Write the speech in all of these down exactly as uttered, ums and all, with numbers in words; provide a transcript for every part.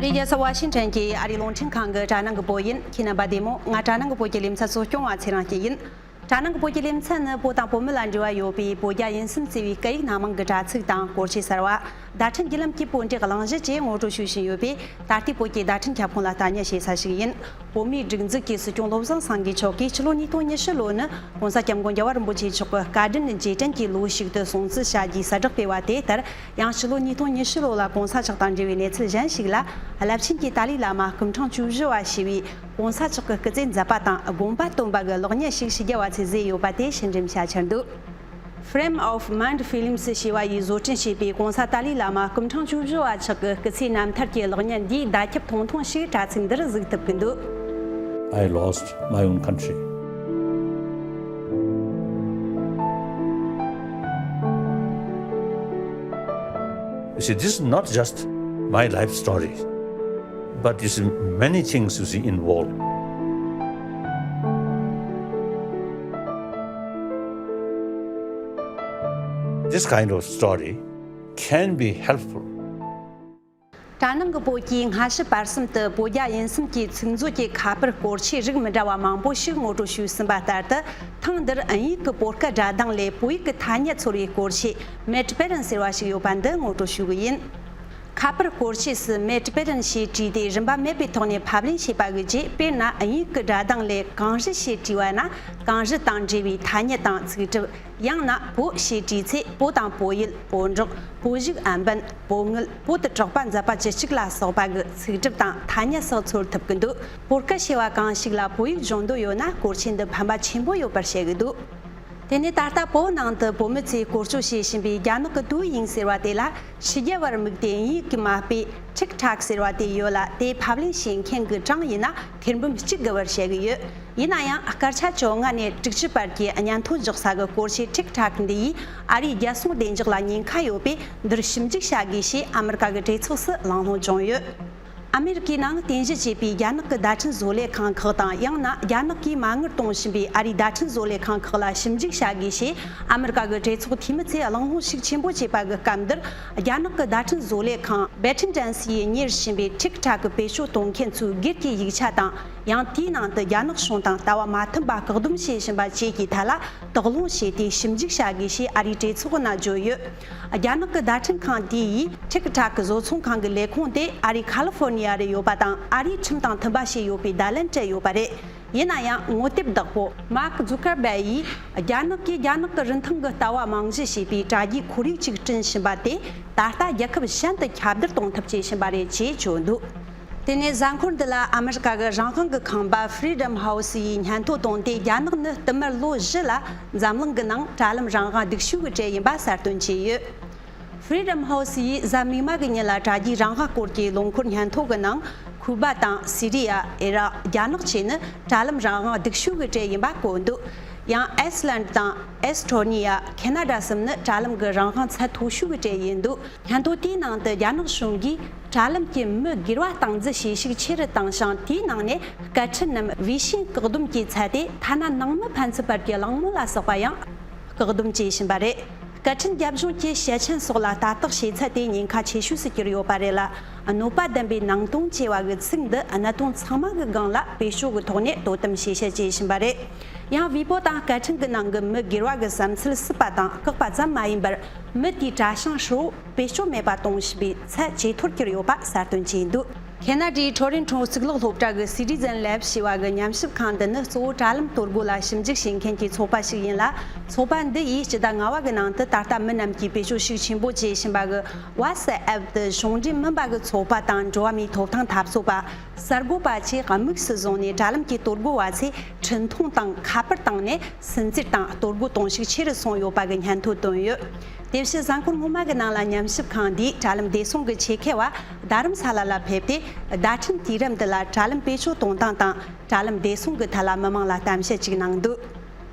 རེད། རྒྱལ་ས་ཝ་ཤིང་ཊོན་གྱི་ཨ་རིའི་རླུང་འཕྲིན་ཁང་གི་དྲ་ནང་གི་བོད་ཡིན། ཁྱེད་རྣམ་པ་བདེ་མོ། ང་དྲ་ནང་གི་བོད་ཀྱི་ལེ་ཚན་གཙོ་སྐྱོང་བ་ཚེ་རིང་སྐྱིད་ཡིན། དྲ་ནང་གི་བོད་ཀྱི་ལེ་ཚན་ནི་བོད་དང་བོད་མི་ལ་འབྲེལ་བ་ཡོད་པའི་བོད་རྒྱ་དབྱིན་གསུམ་གཙོས་པའི་སྐད་ཡིག་སྣ་མང་གི་དྲ་ཚིགས་དང་སྐོར་ཆས་གསར་བ། བརྡ་འཕྲིན་བརྒྱུད་ལམ་གྱི་བོད་འབྲེལ་གླེང་གཞི་བཅས་ངོ་སྤྲོད་ཞུ་བཞིན་ཡོད་པས། ད་ལྟའི་བོད་ཀྱི་བརྡ་འཕྲིན་ཁྱབ་ཁོངས་ལ་ལྟ་ཉན་བྱེད་ས་ཞིག་ཡིན། བོད་མིའི་སྒྲིག་འཛུགས་ཀྱི་སྲིད་སྐྱོང་བློ་བཟང་སེང་གེ་མཆོག་གིས་ཕྱི་ལོ་ཉིས་སྟོང་ཉི་ཤུ་ལོ་ནི་༸གོང་ས་༸སྐྱབས་མགོན་རྒྱལ་བ་རིན་པོ་ཆེ་མཆོག་གི་བསྐལ་དྲན་རྗེས་དྲན་གྱི་ལོ་ཞིག་ཏུ་སྲུང་བརྩི་བྱ་རྒྱུའི་གསལ་བསྒྲགས་སྤེལ་བ་དེ་ལྟར། ཡང་ཕྱི་ལོ་ཉིས་སྟོང་ཉི་ཤུ་ལོ་ལ་༸གོང་ས་མཆོག་དང་འབྲེལ་བའི་གནས་ཚུལ་གཞན་ཞིག་ལ། རླབས་ཆེན་གྱི་ཏཱ་ལའི་བླ་མ་སྐུ་ཕྲེང་བཅུ་བཞི་བ་ཞེས་པའི་༸གོང་ས་མཆོག་གི་སྐུ་ཚེ་མཛད་པ་དང་དགོངས་པ་སྟོན་པ་གི་གློག་བརྙན་ཞིག་ཕྱི་རྒྱལ་བ་ཚོས་བཟོས་ཡོད་པ་དེ་ཕྱིར་འགྲེམས་བྱ་འཆར་འདུག Frame of Mind Films ཞེས་པ་ཡིས་བཟོ་སྐྲུན་བྱས་པའི་༸གོང་ས་ཏཱ་ལའི་བླ་མ་སྐུ་ཕྲེང་བཅུ་བཞི་བ་མཆོག་གི་སྐུ་ཚེའི་རྣམ་ཐར་གྱི་གློག་བརྙན་འདིའི་བརྡ་ཁྱབ་ཐུང་ཐུང་ཞིག་དྲ་ཚིགས་འདིར་གཟིགས་ཐུབ་ཀྱི་འདུག I lost my own country. You see, this is not just my life story, but it's many things you see involved. This kind of story can be helpful. དྲ་ནང་གི་བོད་ཀྱིས་སྔ་ཕྱི་བར་གསུམ་དུ་བོད་རྒྱ་དབྱིན་གསུམ་གྱི་ཚིག་མཛོད་ཀྱི་ཁ་པར་སྐོར་ཆས་རིགས་མི་འདྲ་བ་མང་པོ་ཞིག་ངོ་སྤྲོད་ཞུས་ཟིན་པ་ལྟར་དུ། ཐེངས་འདིར་དབྱིན་ཡིག་གི་པོ་ཀ་སྒྲ་གདངས་ལས་བོད་ཡིག་གི་ཐ་སྙད་ཚོར་བའི་སྐོར་ཆས་མེ་ཊི་པེ་རན་ཟེར་བ་ཞིག་ཡོད་པ་འདི་ངོ་སྤྲོད་ཞུ་གི་ཡིན། ཁ་པར་སྐོར་ཆས་སུ་མེ་ཊི་པེ་རན་ཞེས་བྲིས་ཏེ་རིན་པ་མེད་པའི་ཐོག་ནས་ཕབ་ལེན་བྱས་པ་གི་རྗེས། དཔེར་ན། དབྱིན་ཡིག་གི་སྒྲ་གདངས་ལས་གངས་རི་ཞེས་བྲིས་པ་ན། གངས་རི་དང་འབྲེལ་བའི་ཐ་སྙད་དང་ཚིག་གྲུབ། ཡང་ན། བོད་ཞེས་བྲིས་ཚེ། བོད་དང་བོད་ཡུལ། བོད་འབྲོག་བོད་བཞུགས་ཨམ་བན། བོད་དངུལ། བོད་དུ་གྲགས་པ་མཛད་པ་བཅུ་གཅིག་ལ་སོགས་པ་གི་ཚིག་གྲུབ་དང་ཐ་སྙད་སོགས་ཚོར་ཐུབ་ཀྱི་འདུག་པོ་ཀ་ཞེས་པ་གང་ཞིག་ལ་བོད་ཡིག་སྦྱོང་འདོད་ཡོད་ན། སྐོར་ཆས་འདི་ཕན་པ་ཆེན་པོ་ཡོད་པར་བཤད་ཀྱི་འདུག་དེ་ནས་ད་ལྟ་བོད་ནང་དུ་བོད་མི་ཚོས་བཀོལ་སྤྱོད་བྱེད་བཞིན་པའི་རྒྱ་ནག་གི་ཏུའུ་ཡིང་ཟེར་བ་དེ་ལ་ཕྱི་རྒྱལ་བར་དམིགས་ཏེ་དབྱིན་ཡིག་གི་མ་དཔེ་ཊིག་ཊོག་ཟེར་བ་དེ་ཡོད་ལ། དེ་ཕབ་ལེན་བྱེད་མཁན་གྱི་གྲངས་ཡིན་ན་ཐེར་འབུམ་གཅིག་བརྒལ་བར་བཤད་ཀྱི་ཡོད། ཡིན་ན་ཡང་། སྐར་ཆ་བཅོ་ལྔ་ནས་དྲུག་ཅུ་བར་གྱི་སྙན་ཐོ་འཇོག་ས་གི་སྐོར་ཆས་ཊིག་ཊོག་འདི་ཡིས་ཨ་རིའི་རྒྱལ་སྲུང་བདེ་འཇགས་ལ་ཉེན་ཁ་ཡོད་པས། འདིར་ཞིབ་འཇུག་བྱ་དགོས་ཞེས་ཨ་མི་རི་ཀ་གི་གྲོས་ཚོགས་སུ་གླེང་སློང་བྱུང་ཡོད། ཨ་མི་རི་ཀའི་ནང་རྟེན་གཞི་བྱས་པའི་རྒྱ་ནག་གི་བརྡ་འཕྲིན་བཟོ་ལས་ཁང་ཁག་དང་། ཡང་ན་རྒྱ་ནག་གིས་མ་དངུལ་གཏོང་བཞིན་པའི་ཨ་རིའི་བརྡ་འཕྲིན་བཟོ་ལས་ཁང་ཁག་ལ་ཞིབ་འཇུག་བྱ་དགོས་ཞེས་ཨ་མི་རི་ཀ་གི་གྲོས་ཚོགས་འཐུས་མི་ཚོས་གླེང་སློང་ཤུགས་ཆེན་པོ་བྱས་པ་གི་སྐབས་འདིར། རྒྱ་ནག་གི་བརྡ་འཕྲིན་བཟོ་ལས་ཁང་བེ་ཊིན་ཌན་སི་ཡིས་གཉེར་བཞིན་པའི་ཊིག་ཊོག་གི་བེད་སྤྱོད་གཏོང་མཁན་ཚོའི་སྒེར་གྱི་ཡིག་ཆ་དང་། ཡང་དེའི་ནང་དུ་རྒྱ་ནག་གཞུང་དང་ལྟ་བ་མ་མཐུན་པ་བཀག་སྡོམ་བྱེད་བཞིན་པ་བཅས་ཀྱི་ཐད་ལ་དོགས་སློང་བྱས་ཏེ་ཞིབ་འཇུག་བྱ་དགོས་ཞེས་ཨ་རིའི་གྲོས་ཚོགས་ནང་བརྗོད་ཡོད། རྒྱ་ནག་གི་བརྡ་འཕྲིན་ཁང་དེ་ཡིས་ཊིག་ཊོག་གི་བཟོ་ཚོང་ཁང་གི་ལས་ཁུངས་དེ་ཨ་རིའི་ཁ་ལི་ཧྥོར་ནི་ཡ་རུ་ཡོད་པ་དང་། ཨ་རིའི་ཁྲིམས་དང་མཐུན་པ་བྱས་ཡོད་པའི་བརྡ་ལན་སྤྲད་ཡོད་པ་རེད། ཡིན་ན་ཡང་ངོ་དེབ་བདག་པོ་མཱརྐ་ཛུ་ཀར་བྷེག་ཡིས་རྒྱ་ནག་གིས་རྒྱ་ནག་གི་རིན་ཐང་གི་ལྟ་བ་རྨང་གཞི་བྱས་པའི་དྲ་རྒྱའི་ཁོར་ཡུག་ཅིག་བསྐྲུན་བཞིན་པ་དེ་ད་ལྟ་རྒྱལ་ཁབ་གཞན་དུ་ཁྱབ་བརྡལ་གཏོང་ཐབས་བྱེད་བཞིན་པ་རེད་ཅེས་བརྗོད་འདུག་དེ་ནས་གཟའ་འཁོར་འདི་ལ་ཨ་མི་རི་ཀ་གི་རང་དབང་གི་ཁང་པ་Freedom House ཡིས་སྙན་ཐོ་བཏོན་ཏེ། རྒྱ་ནག་ནི་བསྟུད་མར་ལོ་བཞི་ལ་འཛམ་གླིང་གི་ནང་དྲ་ལམ་རང་དབང་སྡུག་ཤོས་ཀྱི་གྲས་ཡིན་པ་གསལ་སྟོན་བྱས་ཡོད། Freedom House ཡིས་གཟའ་མིག་དམར་གྱི་ཉིན་ལ་དྲ་རྒྱའི་རང་དབང་སྐོར་གྱི་ལོ་འཁོར་སྙན་ཐོ་གི་ནང་། ཁུ་པ་དང་སི་རི་ཡ། ཨི་རག་རྒྱ་ནག་བཅས་ནི་དྲ་ལམ་རང་དབང་སྡུག་ཤོས་ཀྱི་གྲས་ཡིན་པ་བཀོད་འདུག་ཡང་ཨའི་སི་ལན་དང་ཨེ་སི་ཐོ་ནི་ཡ། ཁེ་ན་ཌ་གསུམ་ནི་དྲ་ལམ་གྱི་རང་དབང་ཚད་མཐོ་ཤོས་ཀྱི་གྲས་ཡིན་འདུག་སྙན་ཐོ་དེའི་ནང་དུ་རྒྱ་ནག་གཞུང་གིས་དྲ་ལམ་གྱི་མི་སྒེར་བ་སྟངས་འཛིན་བྱེད་ཤུགས་ཆེ་རུ་བཏང་ཞིང་། དེའི་ནང་ནས་སྐད་འཕྲིན་ནམ་བེ་ཤིང་བཀག་སྡོམ་གྱི་ཚད་དེ་ཐ་ན་ནང་མི་ཕན་ཚུན་བར་གྱི་གླེང་མོལ་ལ་སོགས་པ་ཡང་བཀག་སྡོམ་བྱེད་བཞིན་པ་རེད། སྐད་འཕྲིན་རྒྱབ་ལྗོངས་ཀྱི་ཞལ་ཆེམས་སོགས་ལ་ལྟ་རྟོག་བྱེད་ཚད་དེ་ཉེན་ཁ་ཆེ་ཤོས་སུ་གྱུར་ཡོད་པ་རེད་ལ། གནོད་པ་ལྡན་པའི་ནང་དོན་ཅེས་པ་གི་ཚིག་འདི་གནད་དོན་ཚང་མ་གི་སྒང་ལ་བེད་སྤྱོད་ཀྱི་ཐོག་ནས་དོ་དམ་བྱེད་བཤད་བྱེད་བཞིན་པ་རེད། ཡང་ཝི་པོ་དང་སྐད་འཕྲིན་གྱི་ནང་གི་མི་སྒེར་བ་གི་བསམ་ཚུལ་སྲིད་པ་དང་བཀག་པ་ཙམ་མ་ཡིན་པར། མི་དེའི་དྲ་བྱང་ཧྲིལ་བོ་བེད་སྤྱོད་མེད་པ་གཏོང་བཞིན་པའི་ཚད་ཇེ་མཐོར་གྱུར་ཡོད་པ་གསལ་སྟོན་བྱས་འདུག་ཁེ་ན་ཌའི་ཊོ་རེན་ཊོ་གཙུག་ལག་སློབ་གྲྭ་གི་Citizen Lab ཞེས་པ་གི་ཉམས་ཞིབ་ཁང་འདི་ནི་གཙོ་བོ་དྲ་ལམ་དོ་དགོང་ལ་ཞིབ་འཇུག་བྱེད་མཁན་གྱི་ཚོགས་པ་ཞིག་ཡིན་ལ། ཚོགས་པ་འདི་ཡིས་སྤྱི་ཟླ་ལྔ་པ་གི་ནང་དུ་ད་ལྟ་མི་རྣམས་ཀྱིས་བེད་སྤྱོད་ཤུགས་ཆེན་པོ་བྱེད་བཞིན་པ་གི་WhatsApp དུ་གཞུང་འབྲེལ་མིན་པ་གི་ཚོགས་པ་དང་འགྲོ་བ་མིའི་ཐོབ་ཐང་འཐབ་རྩོད་པ། གསར་འགོད་པ་བཅས་དམིགས་སུ་བཟུང་ནས་དྲ་ལམ་གྱི་དོ་དགོང་བ་ཚོས་འཕྲིན་ཐུང་དང་ཁ་པར་བཏང་ནས་སུན་གཙེར་དང་དོ་དགོང་གཏོང་ཤུགས་ཆེ་རུ་སོང་ཡོད་པ་གི་སྙན་ཐོ་བཏོན་ཡོད། དེ་བཞིན་གཟའ་འཁོར་སྔོན་མ་གི་ནང་ལ་ཉམས་ཞིབ་ཁང་འདིས་དྲ་ལམ་བདེ་སྲུང་གི་ཆེད་མཁས་པ་རྡ་རམ་ས་ལ་ལ་ཕེབས་ཏེ། བརྡ་འཕྲིན་དུས་རབས་འདི་ལ་དྲ་ལམ་བེད་སྤྱོད་གཏོང་སྟངས་དང་དྲ་ལམ་བདེ་སྲུང་གི་ཐད་ལ་མི་མང་ལ་གཏམ་བཤད་ཅིག་གནང་འདུག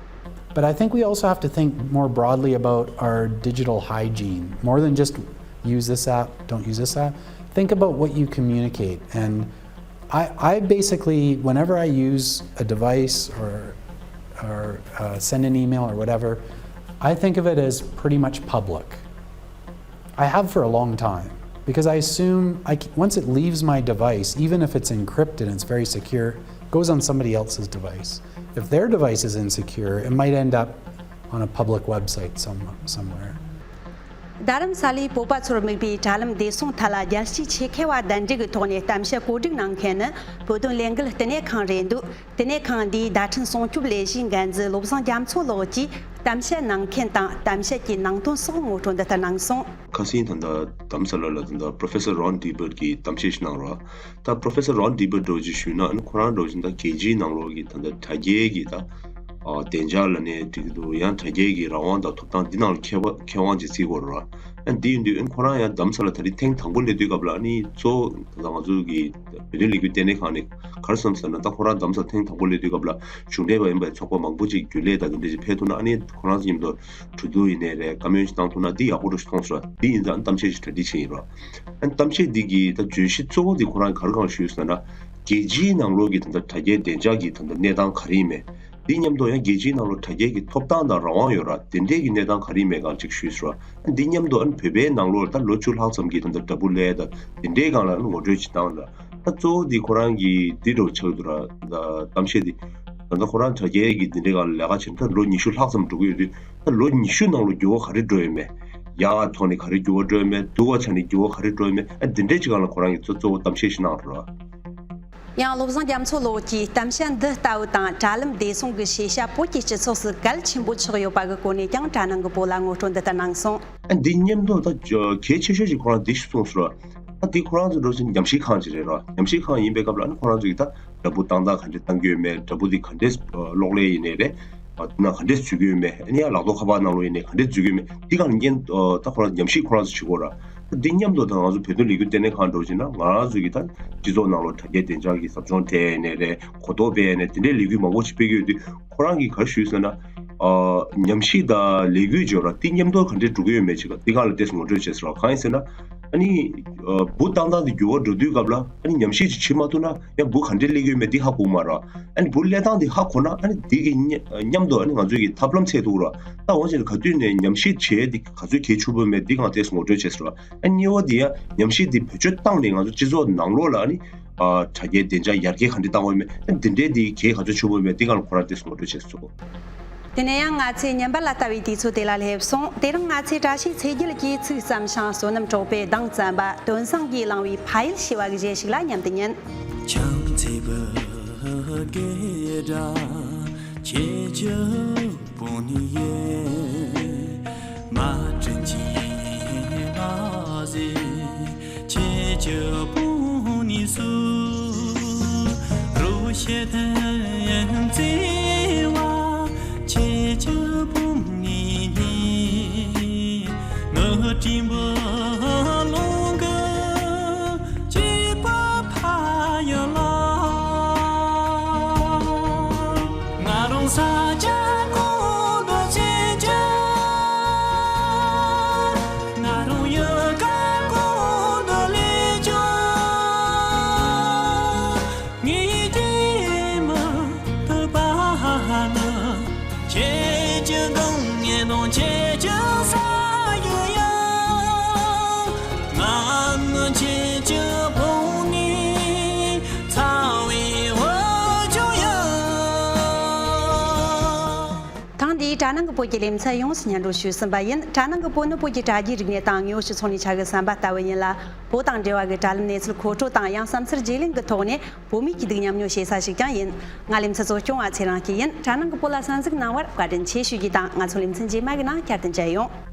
But I think we also have to think more broadly about our digital hygiene, more than just use this app, don't use this app. Think about what you communicate. And I, I basically, whenever I use a device or, or uh, send an email or whatever, I think of it as pretty much public. I have for a long time. Because I assume I c- once it leaves my device, even if it's encrypted and it's very secure, it goes on somebody else's device. If their device is insecure, it might end up on a public website some, somewhere. རྡ་རམ་ས་ལའི་བོད་པ་ཚོར་དམིགས་པའི་དྲ་ལམ་བདེ་སྲུང་ཐད་ལ་རྒྱལ་སྤྱིའི་ཆེད་མཁས་པ་གདན་འདྲེན་གྱི་ཐོག་ནས་གཏམ་བཤད་གོ་སྒྲིག་གནང་མཁན་ནི་བོད་དོན་ལས་འགུལ་བསྟི་གནས་ཁང་རེད་འདུག་བསྟི་གནས་ཁང་འདིའི་བརྡ་འཕྲིན་སྲུང་སྐྱོབ་ལས་གཞིའི་འགན་འཛིན་བློ་བཟང་རྒྱ་མཚོ་ལགས་ཀྱིས་གཏམ་བཤད་གནང་མཁན་དང་གཏམ་བཤད་ཀྱི་ནང་དོན་སོགས་ངོ་སྤྲོད་འདི་ལྟར་གནང་སོང་། ཁ་སང་ད་ལྟ་དྷ་རམ་ས་ལ་ལ་ད་ལྟ་Professor Ron Dibert གྱིས་གཏམ་བཤད་ཞིག་གནང་རོགས། ད་Professor Ron Dibert འདྲ་བོ་ཅིག་ཞུས་ན་ཨ་ནི་ཁོ་རང་འདྲ་བོ་ཅིག་ད་རྒྱལ་སྤྱིའི་ནང་ལོགས་ཀྱི་ད་ལྟ་དྲ་རྒྱའི་གི་ད་ཨ་བདེ་འཇགས་ལ་ནས་འགྲིག་གི་འདུག་ཡང་དྲ་རྒྱའི་གི་རང་དབང་དང་ཐོབ་ཐང་འདི་ནང་ལ་མཁས་པ་མཁས་དབང་ཅིག་བརྩི་དགོས་རེད་བ། ཨ་འདི་ཡིན་དུས་ཨ་ནི་ཁོ་རང་ཡང་དྷ་རམ་ས་ལ་ད་རེས་ཐེངས་དང་པོ་སླེབས་དུས་སྐབས་ལ་ཨ་ནི་གཙོ་བོ་ད་ང་ཚོ་གི་བོད་དོན་ལས་འགུལ་ལྟེ་གནས་ཁང་ནས་ག་རེ་བསམ་ཟེར་ན་ད་ཁོ་རང་དྷ་རམ་ས་ལ་ཐེངས་དང་པོ་སླེབས་དུས་སྐབས་ལ་གཞུང་འབྲེལ་པ་ཡིན་པའི་ཚོགས་པ་མང་པོ་ཅིག་རྒྱུན་ལས་དང་འདི་འདྲ་ཅིག་ཕེབས་ཐུབ་ན་ཨ་ནི་ཁོ་རང་ཚོ་མཉམ་དུ་གྲོས་བསྡུར་ཡིན་ནའི་རེད། བཀའ་མོལ་ཞིག་བཏང་ཐུབ་ན་འདི་ཡག་པོ་འདྲ་ཞིག་མཐོང་སོང་། འདི་ཡིན་ཙང་གཏམ་བཤད་ཞིག་གྲ་སྒྲིག་བྱས་ཡིན་རོགས། ཨ་ནི་གཏམ་བཤད་འདི་གི་ད་བརྗོད་གཞི་གཙོ་བོ་འདི་ཁོ་རང་གིས་ག་རེ་གང་ཞུས་ཟེར་ན། རྒྱལ་སྤྱིའི་ནང་ལོགས་ཀྱི་ད་ལྟ་དྲ་རྒྱའི་བདེ་འཇགས་ཀྱི་ད་ལྟ་གནས་སྟངས་ག་རེ་ཡིན་མེད། འདི་མཉམ་དུ་ཡང་རྒྱལ་སྤྱིའི་ནང་ལོགས་དྲ་རྒྱའི་གི་ཐོབ་ཐང་དང་རང་དབང་ཡོད་ར་དེ་འདྲའི་གི་གནས་སྟངས་ག་རེ་ཡིན་མེད་གང་ཅིག་ཞུས་སོང་། ཨ་ནི་འདི་མཉམ་དུ་ཨ་ནི་བོད་པའི་ནང་ལོགས་ད་ལོ་བཅུ་ལྷག་ཙམ་གྱི་ད་ལྟ་དྲ་འབུ་ལས་ད་དེ་འདྲའི་སྒང་ལ་ཨ་ནི་ངོ་སྤྲོད་ཅིག་བཏང་ད། ད་གཙོ་བོ་འདི་ཁོ་རང་གི་འདི་འདྲ་བོ་ཆགས་ཀྱི་འདུག་ར། ད་གཏམ་བཤད་འདི་ད་ལྟ་ཁོ་རང་དྲ་རྒྱའི་གི་འདི་འདྲའི་སྒང་ལ་ལས་ཀ་བྱས་ད་ལོ་ཉི་ཤུ་ལྷག་ཙམ་འགྲོ་གི་ཡོད་དུས་ད་ལོ་ཉི་ཤུ་ནང་ལོགས་འགྱུར་བ་ག་རེ་འགྲོ་ཡོད་མེད། ཡག་ག་ཐོག་ནས་ག་རེ་འགྱུར་བ་འགྲོ་ཡོད་མེད། སྡུག་ག་ཆ་ནས་འགྱུར་བ་ག་རེ་འགྲོ་ཡོད་མེད། ཨ་འདི་འདྲའི་ཅིག་སྒང་ལ་ཁོ་རང་གིས་གཙོ་གཙོ་བོ་གཏམ་བཤད་ཞིག་གནང་རོགས། ཡང་བློ་བཟང་རྒྱ་མཚོ་ལགས་ཀྱིས་གཏམ་བཤད་འདི་ལྟ་བུ་དང་དྲ་ལམ་བདེ་སྲུང་གི་ཤེས་བྱ་བོད་ཀྱི་སྤྱི་ཚོགས་སུ་གལ་ཆེན་པོ་ཆགས་ཡོད་པ་གི་སྐོར་ནས་ཀྱང་དྲ་ནང་གི་བོད་ལ་ངོ་སྤྲོད་འདི་ལྟར་གནང་སོང་། ཨ་འདི་མཉམ་དུ་ད་གལ་ཆེ་ཤོས་ཤིག་ཁོ་རང་འདི་ཞིག་གསུངས་སོང་ར། ད་འདི་ཁོ་རང་ཚོ་འགྲོ་ཕྱིན་ཉམས་ཞིབ་ཁང་ཅིག་རེད་ར། ཉམས་ཞིབ་ཁང་ཡིན་པའི་སྐབས་ལ་ཨ་ནི་ཁོ་རང་ཚོ་གིས་ད་དྲ་འབུ་བཏང་སྟངས་ག་འདྲས་བཏང་གི་ཡོད་མེད། དྲ་འབུ་འདི་ག་འདྲས་གློག་ཀླད་ཡིན་ནའི་རེད། དེ་ན་ག་འདྲས་འཛུལ་གྱི་ཡོད་མེད། ཨ་ནི་ཡང་ལག་ཐོག་ཁ་པར་ནང་ལོགས་ཡིན་ནའི་ག་འདྲས་འཛུལ་གྱི་ཡོད་མེད། འདི་གང་ཉན་ད་ཁོ་རང་ཉམས་ཞིབ་ཁོ་རང་ཚོ་བྱེད་དགོས་ར། འདི་མཉམ་དུ་ད་ང་ཚོ་བོད་དོན་ལས་འགུལ་ལྟེ་གནས་ཁང་འགྲོ་ཕྱིན་ན་ང་རང་ཚོ་གི་ད་སྤྱི་ཚོགས་ནང་ལོགས་དྲ་རྒྱའི་བདེ་འཇགས་ཀྱི་ཟབ་སྦྱོང་སྤྲད་ནས་རེད། གོ་རྟོགས་སྤེལ་ནས་དེ་འདྲའི་ལས་འགུལ་མང་པོ་ཞིག་སྤེལ་གྱི་ཡོད་དུས་ཁོ་རང་གིས་ག་རེ་ཞུས་ཟེར་ན། ཨ་ཉམས་ཞིབ་དང་ལས་འགུལ་བརྗོད་ར་འདི་མཉམ་དུ་ག་འདྲས་འགྲོ་གི་ཡོད་མེད་ཅིག་འདི་སྒང་ལ་ཏོག་ཙམ་ངོ་སྤྲོད་བྱས་ཟེར་བ་གང་ཡིན་ཟེར་ན། ཨ་ནི་འབུ་བཏང་སྟངས་དེ་འགྱུར་བ་འགྲོ་དུས་སྐབས་ལ་ཨ་ནི་ཉམས་ཞིབ་ཅིག་བྱེད་མ་ཐུབ་ན་ཡང་འབུ་ག་འདྲས་སླེབས་ཀྱི་ཡོད་མེད་འདི་ཧ་གོ་མ་ར། ཨ་ནི་འབུ་སླེབས་སྟངས་དེ་ཧ་གོ་ན་ཨ་ནི་འདི་གི་མཉམ་དུ་ཨ་ནི་ང་ཚོས་ཀྱི་ཐབས་ལམ་འཚོལ་ཐུབ་ར། ད་འོ་ཅིག་ག་དུས་ནས་ཉམས་ཞིབ་བྱས་འདི་ག་ཚོད་གལ་ཆེན་པོ་མེད་འདི་གང་ཏོག་ཙམ་ངོ་སྤྲོད་བྱས་ཟེར་བ། ཨ་གཉིས་པ་འདི་ཡང་ཉམས་ཞིབ་འདི་བེད་སྤྱོད་བཏང་ནས་ང་ཚོ་སྤྱི་ཚོགས་ནང་ལོགས་ལ་ཨ་ནི་དྲ་རྒྱའི་བདེ་འཇགས་ཡར་རྒྱས་ག་འདྲས་བཏང་དགོས་མེད། ཨ་འདི་འདྲའི་འདི་གལ་ག་ཚོད་ཆེན་པོ་མེད་འདི་གང་ལ་ཁོ་རང་ཏོག་ཙམ་ངོ་སྤྲོད་བྱས་སོང་། དེ་ནས་ཡང་ང་ཚོས་ཉན་པ་ལ་ལྟ་བའི་དུས་ཚོད་དེ་ལ་སླེབས་སོང་། དེ་རིང་ང་ཚོས་བཀྲ་ཤིས་ཚེ་རྒྱལ་གྱིས་ཚིག་ཙམ་ཞིང་བསོད་ནམས་གྲགས་པས་གདངས་བཙན་པ་དོན་བཟང་གིས་བླངས་པའི་ཕ་ཡུལ་ཞེས་པ་གི་གཞས་ཤིག་ལ་མཉམ་དུ་ཉན། ཐེངས་འདིའི་དྲ་ནང་གི་བོད་ཀྱི་ལེ་ཚན་ཡོངས་སུ་སྙན་སྒྲོན་ཞུས་ཟིན་པ་ཡིན། དྲ་ནང་གི་བོད་ནི་བོད་ཀྱི་དྲ་རྒྱའི་རིག་གནས་དང་དངོས་ཡོད་སྤྱི་ཚོགས་ནས་ཆགས་ཀྱི་ཟིན་པ་ལྟ་བུ་ཡིན་ལ། བོད་དང་འབྲེལ་བ་གི་དྲ་ལམ་གནས་ཚུལ་མཁོ་སྤྲོད་དང་ཡང་བསམ་འཆར་བརྗེ་ལེན་གྱི་ཐོག་ནས་བོད་མིའི་སྐྱིད་སྡུག་མཉམ་མྱོང་བྱེད་ས་ཞིག་ཀྱང་ཡིན། ང་ལེ་ཚན་གཙོ་སྐྱོང་བ་ཚེ་རིང་སྐྱིད་ཡིན། དྲ་ནང་གི་བོད་ལ་གསན་གཟིགས་གནང་བར་བཀའ་དྲིན་ཆེ་ཞུ་རྒྱུ་དང་ང་ཚོ་ལེ་ཚན་རྗེས་མ་གི་ནང་བསྐྱར་དུ་མཇལ་ཡོང་།